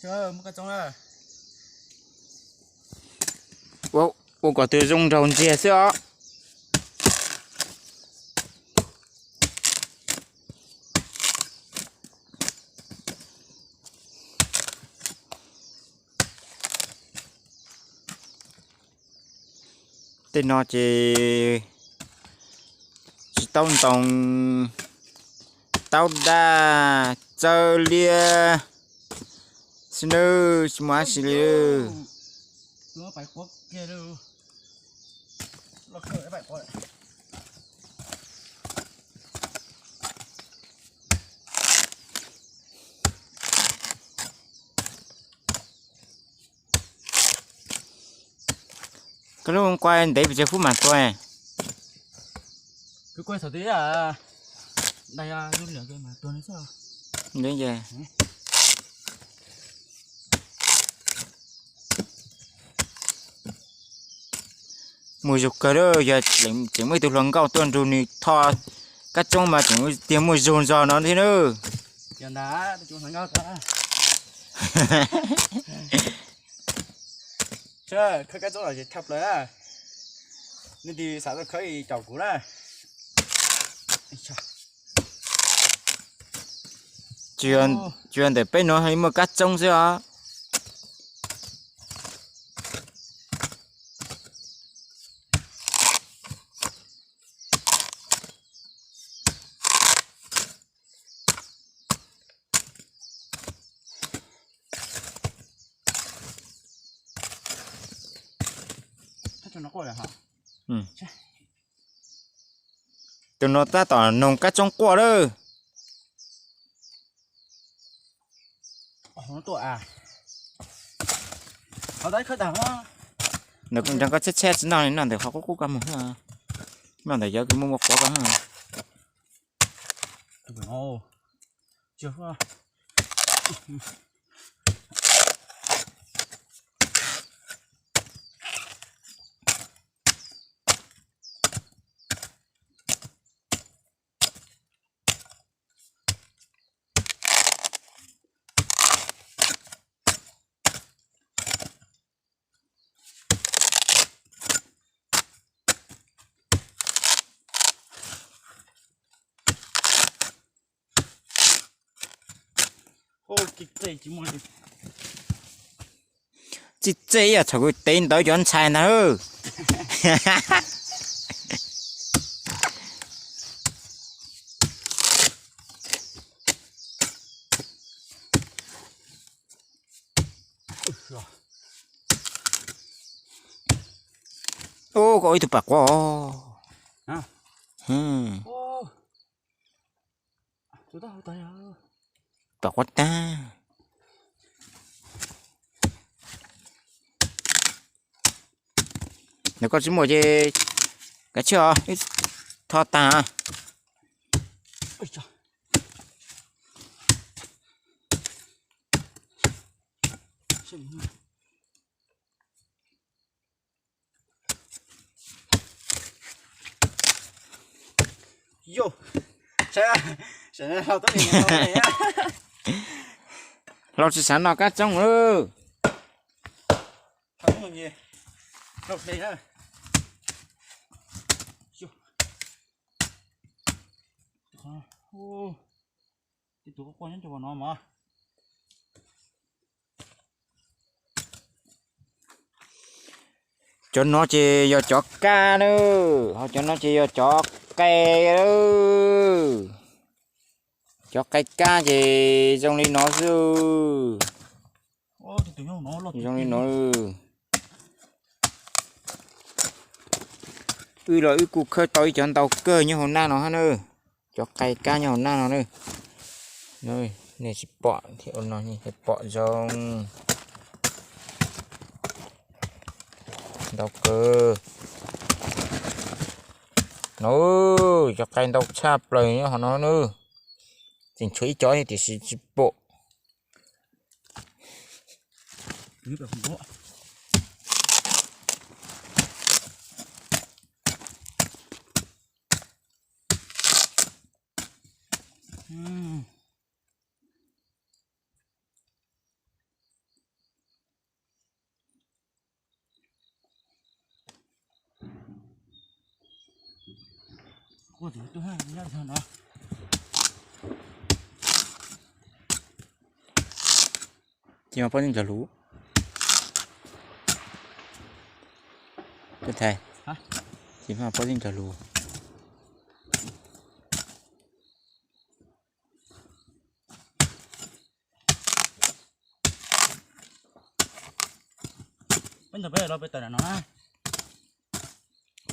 Ua kom tus zoo nraug ntsiag xwb os. Tej no ces tsis taub ntoo, taub daj, txawb liab xwb nawb, tsis muaj dab tsi li. Koj lub nqua ntev pes tsawg phút mam tuag? Muaj zog kawg lawm, yog tseem muaj ib tug hluas nkauj tuaj nrug nws tho kab tsoob mas tseem tiag muaj zog ntxog no thiab nawb. Khawb kab tsoob los thaj plaws na. Nej tig xav tuaj khawb caum kuv na. Tsuas yog ntawm peb nuav muaj kab tsoob xwb os. Tus no tab tom noog kab tsoob quaj lawm. Nrog koj tsheb tsheb tsis noj li, noj ntawm qhov qub qub koj mus, noj ntawm yog kws muaj muaj quav koj. Txij txej ib yam txhaum kuv tev ntawd cov ntxhais ntag. Ub, koj ib tug pam quav os. Pam quav tag. Nws koj tsis muaj ces kav tsij os, tho tag. Hlau tsis xav noj kab tsoob lawm. Cov no ces yog cov kab na, ho cov no ces yog cov qe. Cov qe kab ces zoo li no xwb. Zoo li no. Wb los wb kuj khawb tau ib cov ntau kawg nyob hauv nab no hab na. Cov qe kab nyob hauv nab no na. Nej tsis pom thiab, pom zoo. Ntau kawg. No, cov qe ntau tshaj plaws nyob hauv no na. Tseem tshuav ib cov tiam sis tsis pom. Quaj tim tub hab nyob no. Tsis mas pob zeb ntxog lus. Tub thaiv, tsis mas pob zeb ntxog lus. Peb ntawd peb los peb tawm no na.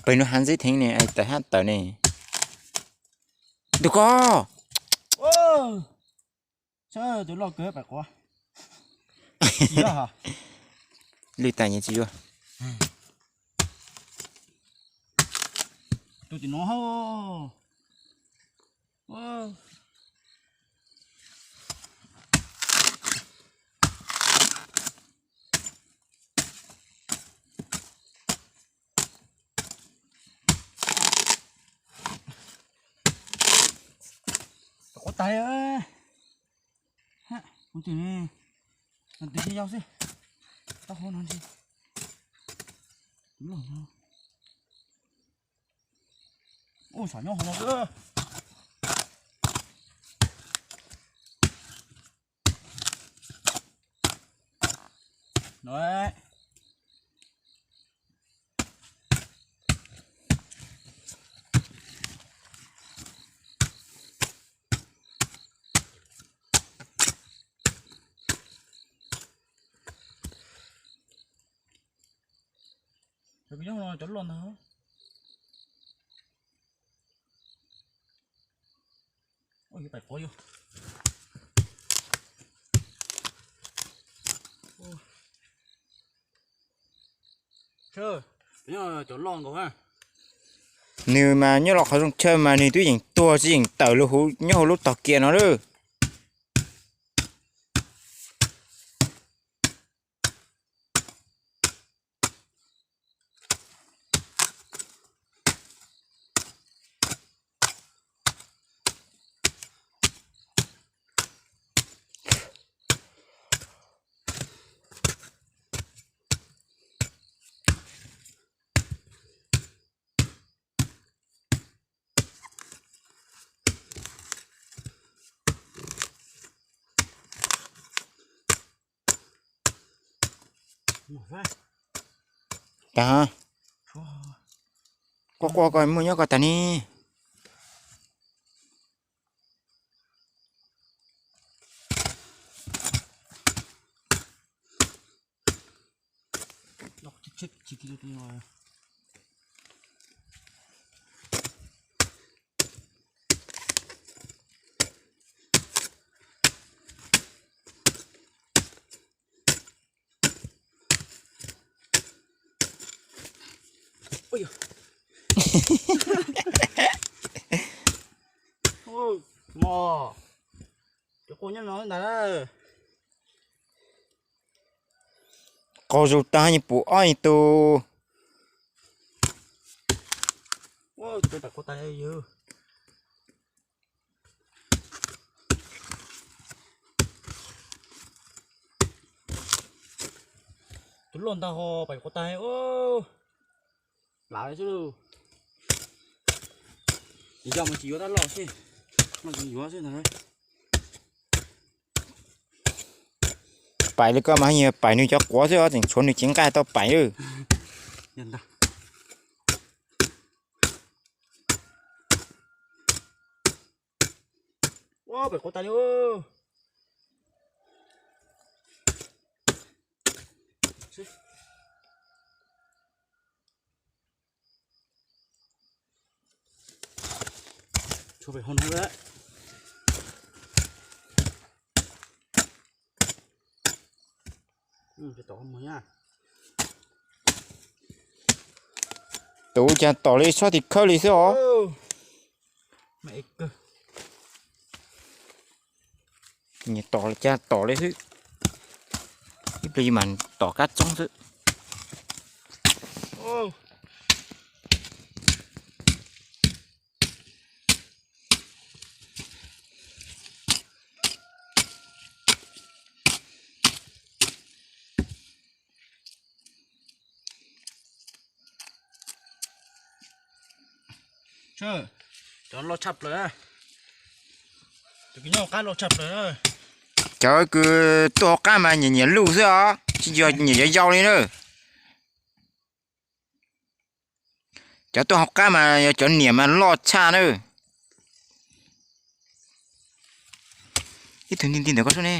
Peb nub hav ntxib theeb ne, tawm hab tawm ne. Tus ko. Sab tus loj kawg pais quav. Lwj tas nyias tsis yuav. Tus tim no. Quav tas. Tus twg yau xwb. Taub hau no ntsis. Tus loj no. Ua sam nyob hauv no. No. Cov nyob no cov loj ntag. Ua yuav pais quav yus. Cov loj nkaus. Nws mas nyob los qhov zoo chaw mas nws twb yeem tuag tsis yeem tawm lub huv nyob hauv lub tog kiag no lawm. Tag. Quaj quaj koj muaj nyob koj tag ne. Mos, cov quaj nyob no ntag. Qaug zus tag nyi pum ob tus. Tus loj ntag ho pais quav tas. Lam xwb lauj. Yog mas tsis yuav tab loj xwb, no tsis yuav xwb ntag. Pais li koj mas yog pais nws cov quav xwb os, tseem tshuav nws cev nqaij tau pais. Pais quav tas li. Tshuav pem hauv no lawm. Tus cas tom li sob tim khawb li xwb os. Nyias tom li cas tom li xwb. Ib pliag mas tom kab txoob xwb. Sawv, Cov loj tshaj plaws. Cov kws tuaj hauv qab mas nyiam nyiam luj xwb os, tsis yog nyiam yau yau li na. Cov tuaj hauv qab mas yog cov niam mas loj tshaj na. Ib tug nti nti ntawm koj sub ne.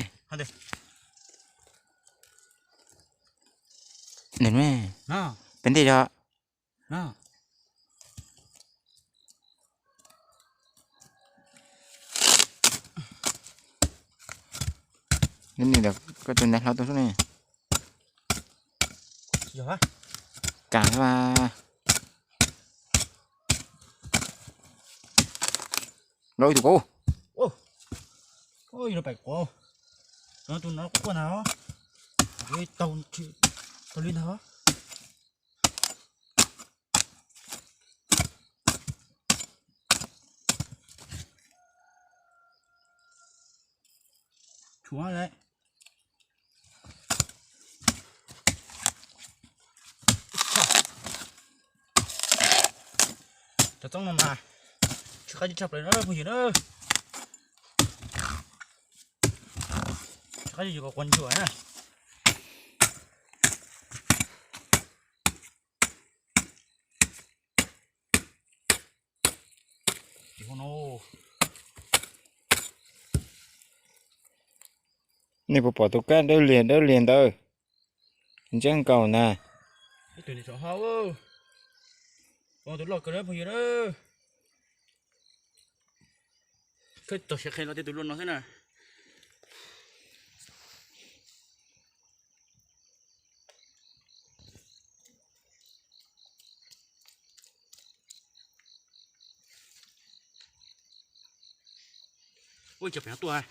Pem ntej yog. Koj tus ntawd hlob tuaj sub ne. Kam xwb. Los ib tug kuv. Tus no quaj ntag. Tau li ntag. Tshuav lawm. Cov txoob no mas tsw qab tshaj plaws na phooj ywg na. Tsw qab yus kom quav ntsuam na. Nej puas pom tus kab dawb liag dawb liag ntawd? Ntsab nkaus ntag. Tus loj kawg phooj ywg na. Koj txog siav qhia los tej tus luaj no xwb na. Ua cov pem no tuaj.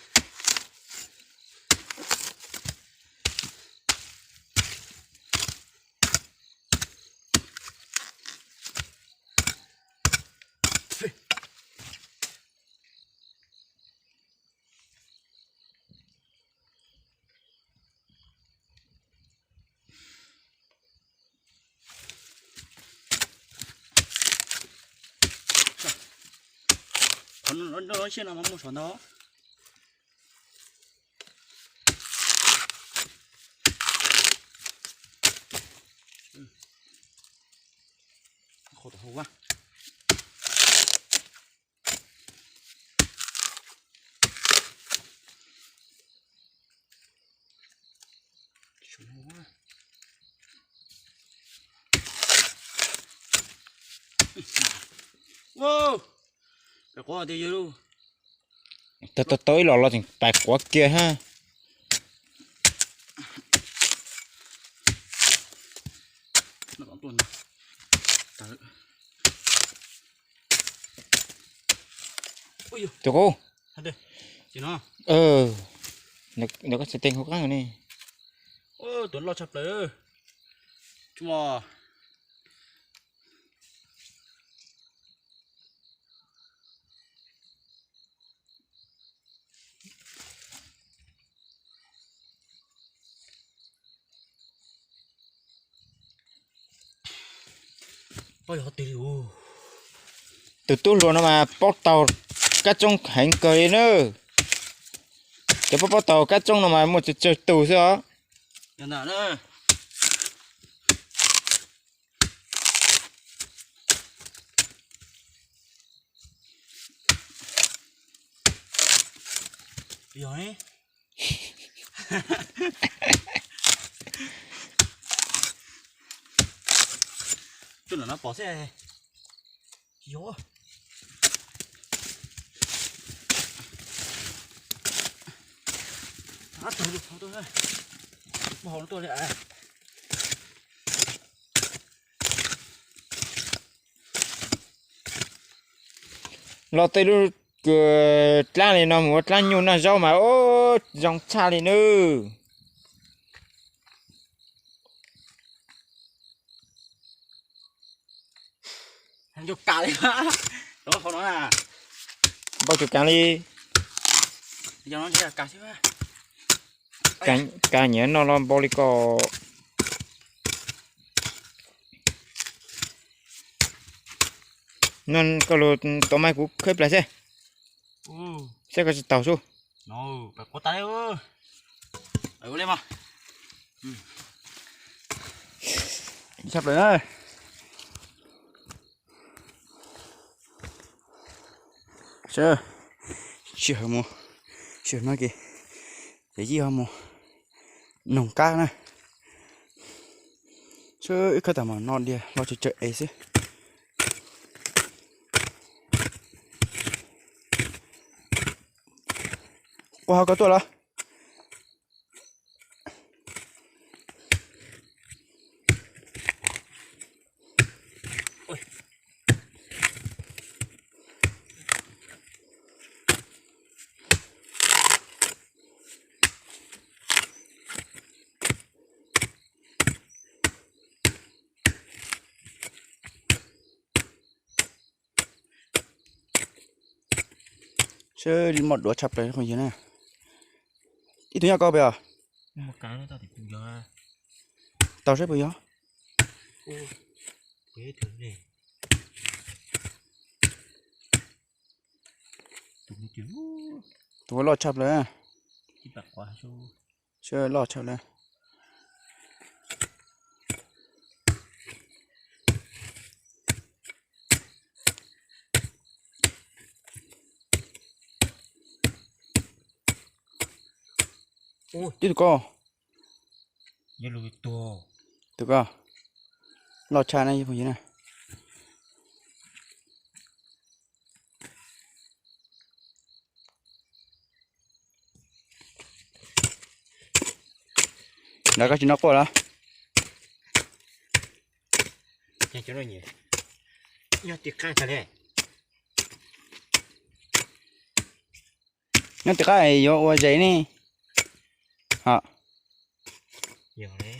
Qhov no siab no mas muaj saum ntau. Tau tau ib los los tseem pais quav kiag hab. Tus qub. Nws koj tsis teeg hauv qab ne. Tus loj tshaj plaws. Tus tub hluas no mas paub taug kab tsoob heev kawg li na. Cov paub paub taug kab tsoob no mas muaj tsawg tsawg tus xwb os. Tus no pom xwb. Yog. Muaj hauv no tuaj li. Los tej lub dlaab li no mus ua dlaab nyuj noj zaub mas zoo tshaj li nawb. Npau cuag kav li. Kav nyiam noj los npau li ko. No koj lug tau mas kuv khawb plas xwb, saib koj tsis taug xwb. Tshaj plaws na. Sawv, sij hawm mus, sij hawm no ces, ces yij ho mus noog kab na. Sawv, wb khawb tag mam no diag los tsaws tsaws es xwb. Ua ho koj tuaj los. Sawv, muaj duav tshaj plaws phooj ywg na. Ib tug nyob koj pem os. Tau saib puas yog. Tus loj tshaj plaws. Sawv, loj tshaj plaws. Tib tug koj. Tus koj loj tshaj na phooj ywg na. Ntawd koj tsis noj quaj los? Nyob tim qab yuav ua zes ne. Ho, yog li.